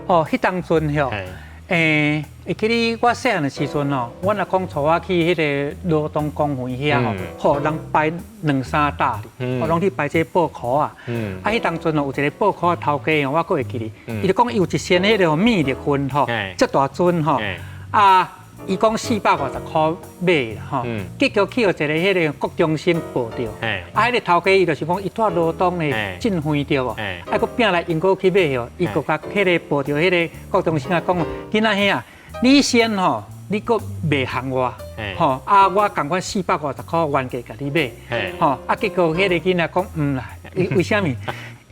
哦，彼當陣吼。欸，會記得我細漢的時陣哦，阮阿公帶我去彼个羅東公園遐吼，吼人擺兩三搭哩，吼攏去擺這布箍仔。啊，彼當陣哦，有一个布箍仔頭家哦，我閣會記得，伊就講伊有一仙彼个米粒粉吼，遮大樽吼，啊，伊講450箍買啦吼，結果去予一个彼个國中生報著，啊，彼个頭家伊就是講伊蹛羅東的真遠對無？啊，閣拼來鶯歌去買吼，伊閣共彼个報著彼个國中生啊講，囡仔兄啊，你先吼，你閣袂含我，吼啊，我仝款450箍原價共你買，吼啊，結果彼个囡仔講毋啦，為啥物？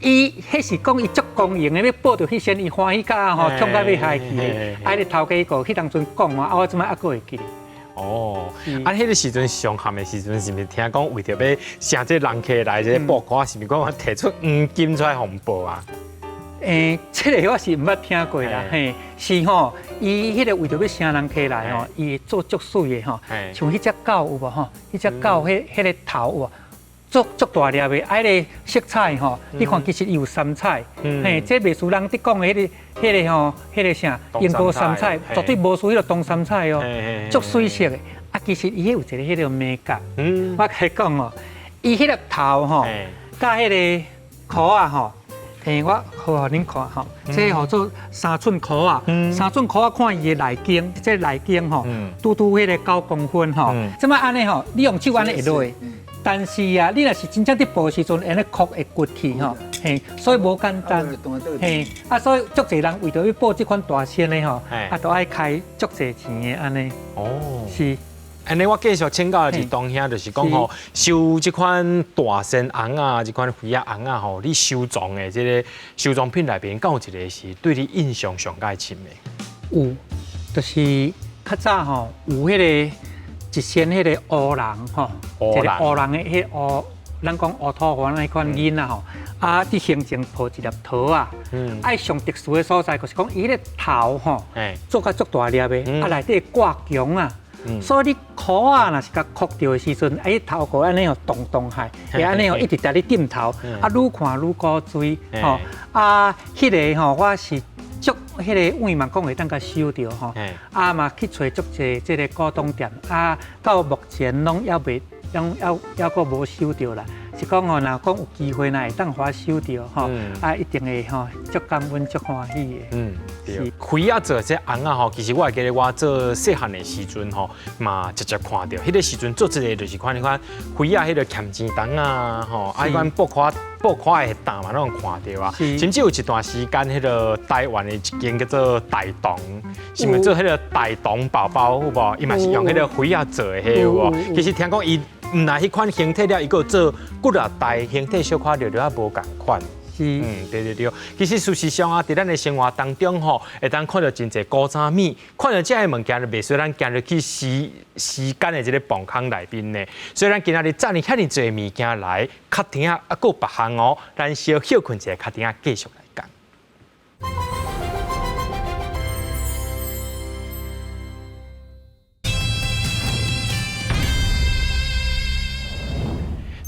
伊彼是講伊足光榮的，欲報著彼仙，伊歡喜甲吼，創甲欲害去的。啊，彼个頭家閣彼當陣講啊，我這擺猶閣會記得。哦，啊，彼个時陣上譀的時陣，是毋是聽講為著欲請這人客來這个布箍，是毋是講提出黃金出來予人報啊？欸，這个我是毋捌聽過啦，嘿，是吼，伊彼个為著欲請人客來吼，伊做足媠的吼，像彼隻狗有無吼？彼隻狗彼个頭有無？足足大粒的，啊，彼个色彩吼，你看其實伊有三彩，嘿，這袂輸人佇講的彼个吼，彼个啥，鶯歌三彩，絕對無輸彼个東三彩哦，足媠色的。啊，其實伊彼有一个彼个美感，我共你講哦，伊彼个頭吼，佮彼个箍仔吼，嘿，我好予恁看吼，這號做三寸箍仔，三寸箍仔看伊的內徑，這內徑吼，拄拄彼個9公分吼，這擺按呢吼，你用手按呢會落，但是啊，你若是真正佇抱時陣，按呢箍會骨去吼，嘿，所以無簡單，嘿，啊，所以足濟人為著欲抱這款大仙的吼，啊，都愛開足濟錢的按呢，哦，是。按呢，我繼續請教的是東兄，就是講吼，收這款大仙尪仔，這款妃仔尪仔吼，你收藏的這個收藏品內面，敢有一個是對你印象上蓋深的？有，就是較早吼，有彼個一仙彼個烏人吼，一個烏人的彼烏，咱講烏土番彼款囡仔吼，啊，佇胸前抱一粒桃仔，啊，上特殊的所在就是講伊彼個頭吼，做甲足大粒的，啊，內底掛強啊。所以你箍仔若是共箍著的時陣，啊，伊頭殼按呢吼動動下，會按呢吼一直佇你點頭，啊，愈看愈古錐吼，啊，彼個吼我是足彼個願望講會當共收著吼，啊嘛去揣足濟這個古董店，啊，到目前攏猶未，攏猶猶閣無收著啦。是講吼，若講有機會若會當予我收著吼，啊，一定會吼足感恩足歡喜的。嗯，對。妃仔做這尪仔吼，其實我會記得我做細漢的時陣吼，嘛直接看著。彼個時陣做這個就是看彼款妃仔彼個儉錢筒啊，吼，啊，彼款布塊布塊的擔嘛，攏看著啊。甚至有一段時間，彼個台灣的一間叫做大同，是毋是做彼個大同寶寶有無？伊嘛是用彼個妃仔做的，彼有無？其實聽講伊。毋但彼款形體了，伊閣做幾若代形體小可略略仔無仝款。是，嗯，對對對。其實事實上啊，佇咱的生活當中吼，會當看著真濟古早物，看著這个物件就袂使咱行入去時時間的這个磅空內面呢。所以咱今仔日棧爾遐爾濟物件來，較停仔啊，閣有別項哦，咱小歇睏一下，較停仔繼續來講。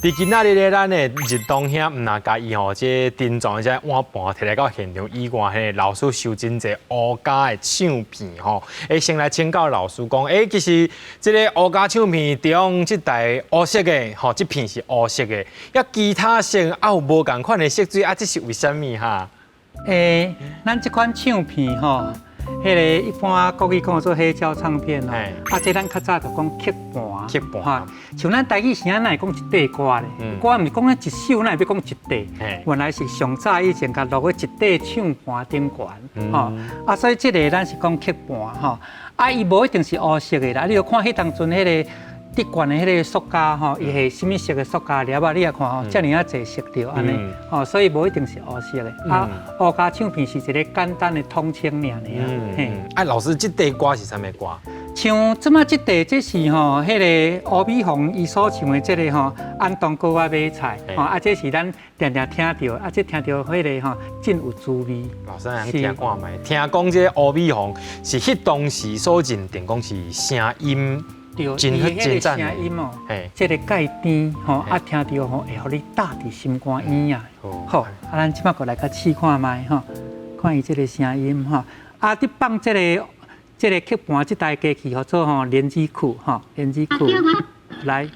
佇今仔日咧，咱的日東兄毋若共伊吼，這珍藏的這碗盤提來到現場以外，彼個老師收真濟烏家的唱片吼。先來請教老師講，其實這个烏家唱片中，這台烏色的吼，這片是烏色的，抑其他色啊有無仝款的色水啊，這是為啥物哈？咱這款唱片吼。彼個一般國語講做黑膠唱片哦，啊，這咱較早就講曲盤，曲盤，像咱台語是按怎會講一塊歌咧？歌毋是講一首，哪會欲講一塊？原來是上早以前共錄佇一塊唱盤頂懸，吼，啊，所以這个咱是講曲盤，吼，啊，伊無一定是烏色的啦，你著看彼當陣彼個。佇懸的彼个塑膠吼，伊係啥物色的塑膠粒仔，你也看吼，遮爾仔濟色調按呢，吼，所以無一定是烏色的。啊，烏膠唱片是一个簡單的統稱爾爾。嘿，啊，老師，這塊歌是啥物歌？像這擺這塊，這是吼，彼个烏美紅伊所唱的這个吼，安東哥仔買菜，吼，啊，這是咱定定聽著，啊，這聽著彼个吼，真有滋味。老師，咱聽看覓？聽講這個烏美紅是彼當時所認定講是聲音。對，伊彼個聲音哦，這个蓋甜吼，啊聽著吼會予你搭佇心肝圓啊。好，啊咱這擺閣來共試看覓吼，看伊這个聲音吼。啊，佇放這个這个曲盤這台機器號做吼連接曲吼，連接曲來。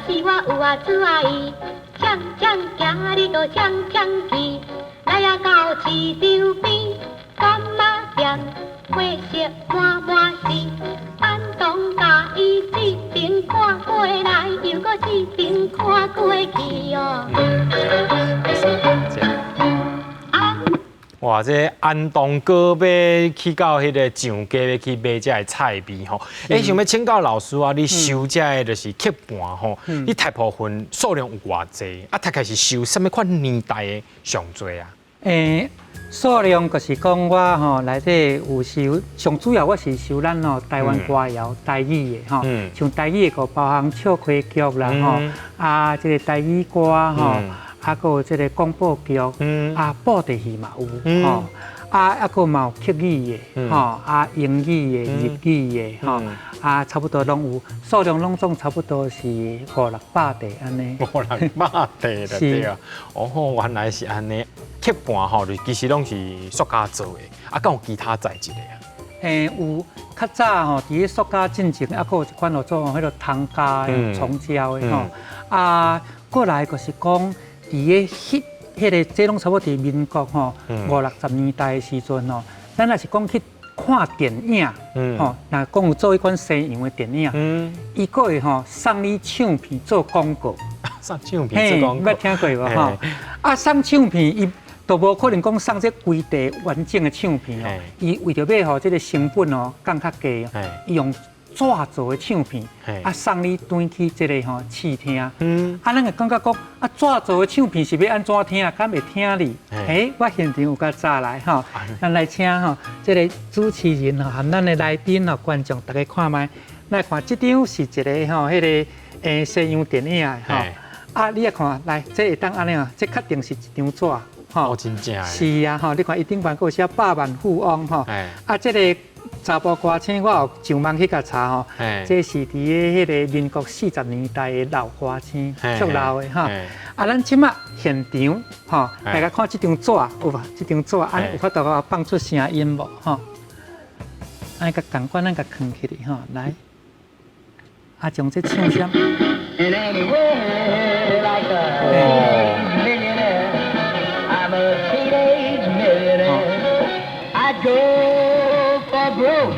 是我有啊出啊伊，锵锵行你都锵锵去，來啊到市場邊，柑仔店花色滿滿是，安東共伊這邊看過來，又閣這邊看過去哦。哇！這安東哥欲去到彼个上街欲去買這个菜味吼，想欲請教老師啊，你收這个就是曲盤吼，你大部分數量有偌濟？啊，大概是收啥物款年代的上濟啊？數量就是講我吼內底有收，上主要我是收咱吼台灣歌謠台語的吼，像台語的閣包含笑開劇啦吼，啊，這个台語歌吼。啊，閣有這个廣播劇，啊，布袋戲嘛有吼，啊，啊，閣嘛有客語的，吼，啊，英語的、日語的，吼，啊，差不多攏有，數量攏總差不多是五六百塊按呢。五六百塊啦，對啊。哦，原來是按呢。刻盤吼，就其實攏是塑膠做的，啊，敢有其他材質的啊？有較早吼，佇咧塑膠進前，啊，閣有一款叫做彼個糖膠的、蟲膠的吼。啊，過來就是講佇咧彼個這攏差不多佇民國吼五六十年代的時陣吼，咱若是講去看電影，吼，若講有做彼款西洋的電影，伊閣會吼送你唱片做廣告。送唱片做廣告，捌聽過無吼？啊，送唱片伊都無可能講送這規塊完整的唱片哦，伊為著欲予這個成本哦降較低，伊用紙做的唱片，啊送你轉去這個吼試聽。啊，咱會感覺講啊紙做的唱片是欲按怎聽啊？敢會聽哩？欸，我現場有共紮來吼，咱來請吼這個主持人吼和咱的來賓吼觀眾大家看覓，來看這張是一個吼彼個西洋電影的吼。啊，你來看來，這會當按呢啊？這確定是一張紙。吼，真正是啊，吼，你看伊頂懸閣有寫百萬富翁吼，啊，這個查埔歌星我有上網去共查吼，這是佇咧彼個民國40年代的老歌星，足老的吼。啊，咱這馬現場吼，大家看這張紙有無？這張紙按呢有法度放出聲音無？吼，按呢共仝款，咱共囥起來吼，來，啊，將這唱聲。哦。 I'm a teenage millionaire. I'd go for broke.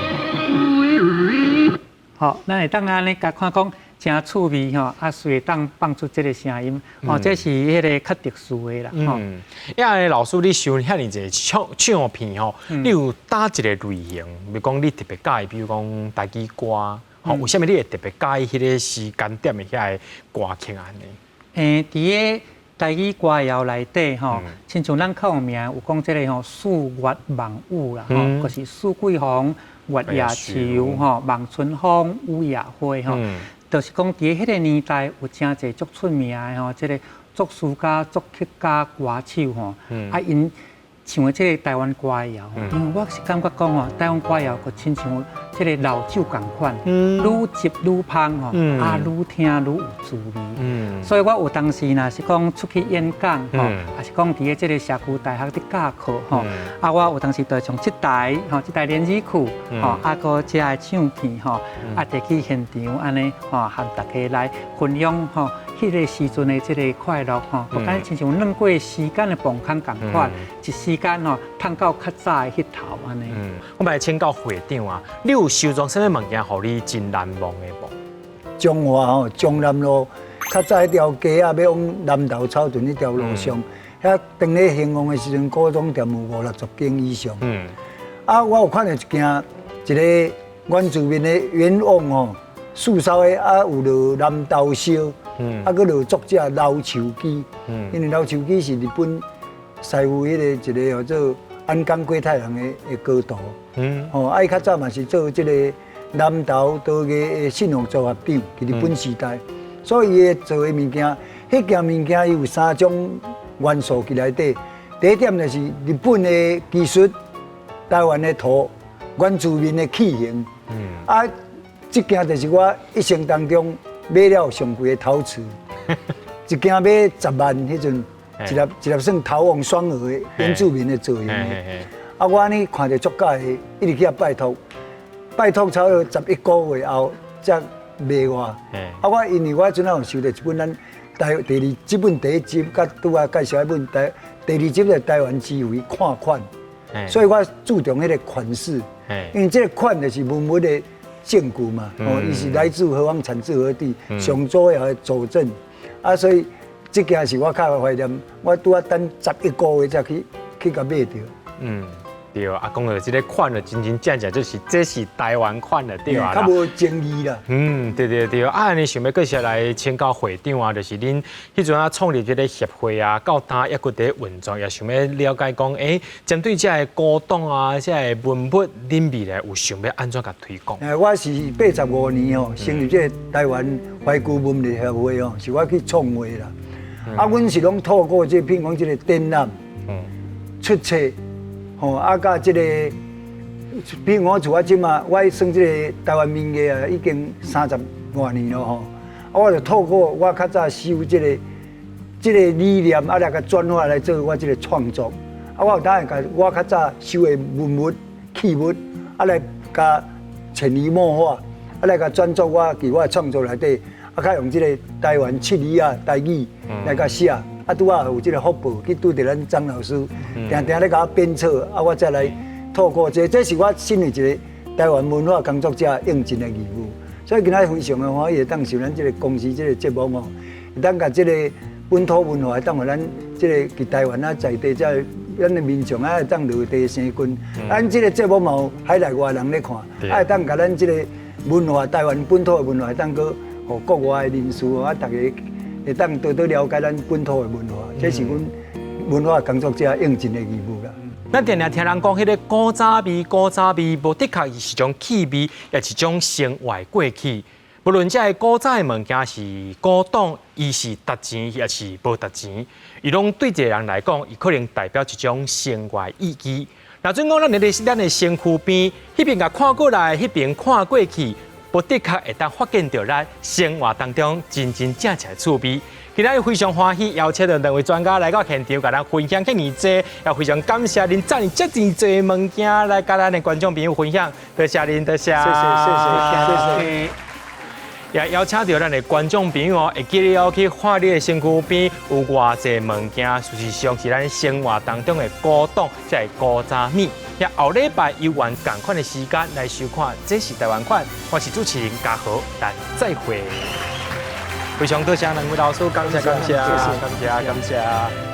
好，咱會當按呢共看講誠趣味吼，啊，隨會當放出這個聲音，哦，這是彼個較特殊的啦。嗯，因為老師你收遐爾濟唱片吼，你有佗一个類型，比如講你特別佮意，比如講台語歌，吼，為啥物你會特別佮意彼個時間點的遐个歌曲按呢？佇个台語歌謠內底吼，親像咱較有名有講這個吼四月望雨啦，吼，就是四季紅、月夜愁吼、望春風、雨夜花吼，就是講佇彼個年代有誠濟足出名的吼，這個作詞家、作曲家、歌手吼，啊𪜶唱的這個台灣歌謠，因為我是感覺講吼，台灣歌謠就親像這個老酒仝款，愈彳愈芳吼，啊愈聽愈有滋味。所以我有當時若是講出去演講吼，抑是講佇咧這個社區大學佇教課吼，啊我有當時就會將這台吼，這台連耳庫吼，啊閣這个唱片吼，啊摕去現場按呢吼，和大家來分享吼，彼個時陣的這個快樂吼，我感覺親像轉過時間的磅空仝款，一時間吼，褪到較早的彼頭按呢。嗯，我們來請教會長啊，你有收藏啥物物件，予你真難忘的無？彰化吼，彰南路較早彼條街仔，欲往南投草屯彼條路上，遐當咧興旺的時陣，古董店有五六十間以上。啊，我有看著一件一個原住民的原王吼，四梢的啊有落南投燒，啊，閣落作者老樹基。因為老樹基是日本師傅彼個一個叫做安岡龜太郎的高徒。吼，啊，伊較早嘛是做這個南投陶藝的信用組合長，佇日本時代，所以伊的做的物件，彼件物件伊有三種元素佇內底。第一點就是日本的技術，台灣的土，原住民的器型。啊，這件就是我一生當中買了上貴的陶瓷，一件買10萬，彼陣一粒一粒算陶甕雙耳的原住民的造型的。啊，我按呢看著足佮意，一直去遐拜託，拜託差不多11個月後才賣我。啊，我因為我陣仔有收著一本咱台第二這本第一集，佮拄仔介紹彼本台第二集就台灣之圍看款，所以我注重彼個款式，因為這個款就是文物的證據嘛，哦，伊是來自何方，產自何地，上主要的佐證。啊，所以這件是我較懷念，我拄仔等11個月才去共買著。對啊，講到這個款的真真正正就是這是台灣款的對啊。較無爭議啦。嗯，對對對，啊，你想欲閣續來請教會長啊，就是恁彼陣啊創立這個協會啊，到今猶閣佇運作，也想欲了解講，針對這个古董啊，這个文物，恁未來有想欲按怎共推廣？我是85年吼成立這個台灣懷舊文物協會哦，是我去創會啦。啊，阮是攏透過這個，譬如講這個展覽、出冊。吼，啊，佮這个，比如我像我這馬，我耍這个台灣民藝啊，已經三十外年咯吼。啊，我就透過我較早收這个理念，啊來共轉化來做我這个創作。啊，我有當會共我較早收的文物器物，啊來共潛移默化，啊來共轉做我佇我的創作內底，啊較用這个台灣七語啊台語來共寫。啊，拄仔有這个福報去拄著咱張老師，定定咧共我鞭策，啊，我才來透過這個，這是我身為一个台灣文化工作者應盡的義務。所以今仔非常的歡喜，會當受咱這个公視這个節目吼，會當共這个本土文化，會當予咱這个佇台灣啊在地這个咱的民眾啊，會當落地生根。咱這个節目嘛有海內外人咧看，啊，會當共咱這个文化，台灣本土的文化，會當閣予國外的人士啊，逐家會當多多了解咱本土的文化，這是阮文化工作者應盡的義務啦。咱定定聽人講，彼个古早味，古早味，無的確是一種氣味，也是一種生活過去。無論這个古早的物件是古董，伊是值錢，抑是無值錢，伊攏對一个人來講，伊可能代表一種生活意義。若準講咱佇咱的身軀邊，彼邊共看過來，彼邊看過去，無的確會當發現著咱生活當中真真正正的趣味。今仔日非常歡喜邀請到兩位專家來到現場，共咱分享遮爾濟，也非常感謝恁遮爾遮爾濟物件來共咱的觀眾朋友分享。多謝恁，多謝。謝謝，謝謝，謝謝。也邀請著咱的觀眾朋友哦，會記得哦去看你的身軀邊有偌濟物件，事實上是咱生活當中的古董，這个古早味。也後禮拜猶原仝款的時間來收看，這是台灣款，我是主持人嘉豪，咱再會。非常多謝兩位老師，感謝感謝，感謝感謝。